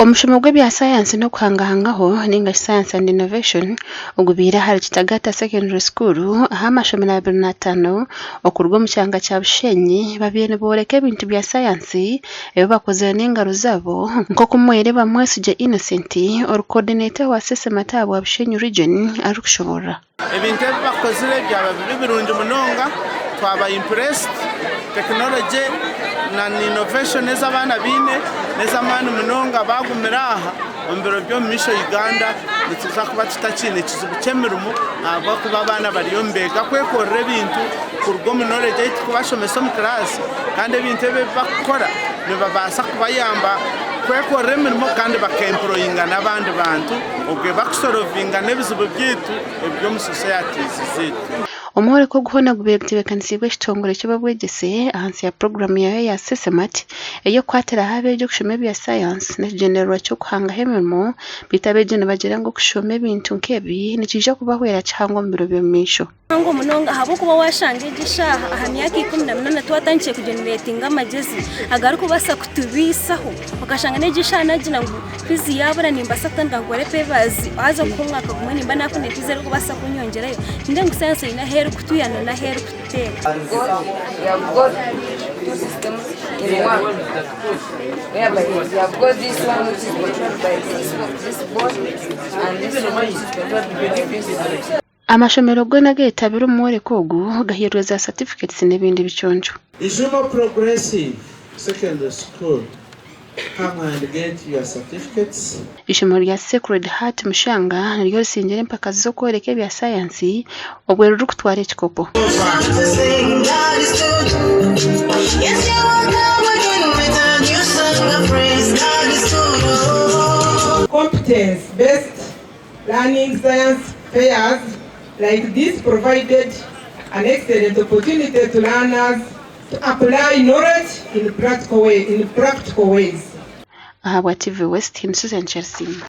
Omushomo gw'ebya sayansi n'okuhangahangaho ninga shi Science and Innovation ogubaire ahari Kitagata Secondary School ahu amashomero 25 okuruga omu kyanga kya Bushenyi babaire niboreka ebintu bya sayansi ebi bakozire n'engaro zaabo nk'oku Mwereba Mwesigye Innocent ori coordinator wa Sesemat ahabwa Bushenyi Region arikushoborora. Ebintu ebi bakozire byaba biri birungi munonga twaba impressed. Tekinologye na innovation ezi abaana baine n'ez'amaani munonga baagumira aha omu biro by'omu maisho Uganda nituza kuba tutakiine kizibu ky'emirimo ahabw'okuba abaana bariyo nibeega kwekorera ebintu kuruga omu knowledge ei turikubashomesa omu kiraasi kandi ebintu ebi ebi barikukora nibabaasa kubayamba kwekorera emirimo kandi bakemployinga n'abandi bantu. Obwe bakusorovinga n'ebizibu byaitu ebiri omu societies zaitu. Omworeko ogu hoona gubaire gutebeekanisiibwe ekitongore ky'eby'obwegyese ahansi ya puroguraamu yaayo eya Sesemat ey'okukwatiraho abeegi okushoma ebya sayansi n'ekigyendererwa ky'okuhangaho emirimo beitu abeegi nibagira ngu okushoma ebintu nk'ebi nikiija kubahwera kihango omu biro by'omumaisho. Kihango munonga ahabw'okuba waashanga egi eshaaha aha myaka 18 twatandikire kugeneretinga amagyezi agarikubaasa kutubaisaho okashanga n'egi eshaaha naagira ngu fiizi yaabura nimbaasa kutandika nkore pepazi haza kuha omwaka gumwe nimba naafuna fiizi erikubaasa kunyongyerayo nindeeba ngu sayansi eine ahu erikutwiha n'ahu erikututeeka. Amashomero goona ageetabire omu mworeko ogu gahairwe za satifiketi n'ebindi biconco. Ijumo Progressive Secondary School, come and get your certificates. Eishomero rya Sacred Heart Mushanga niryo risingire empaka z'okworeka ebya sayansi obwo ririkutwara ekikopo. Competence based Learning science fairs like this provided an excellent opportunity to learners to apply knowledge in practical ways. Ahabwa TV West, ni Susan Kyarisiima.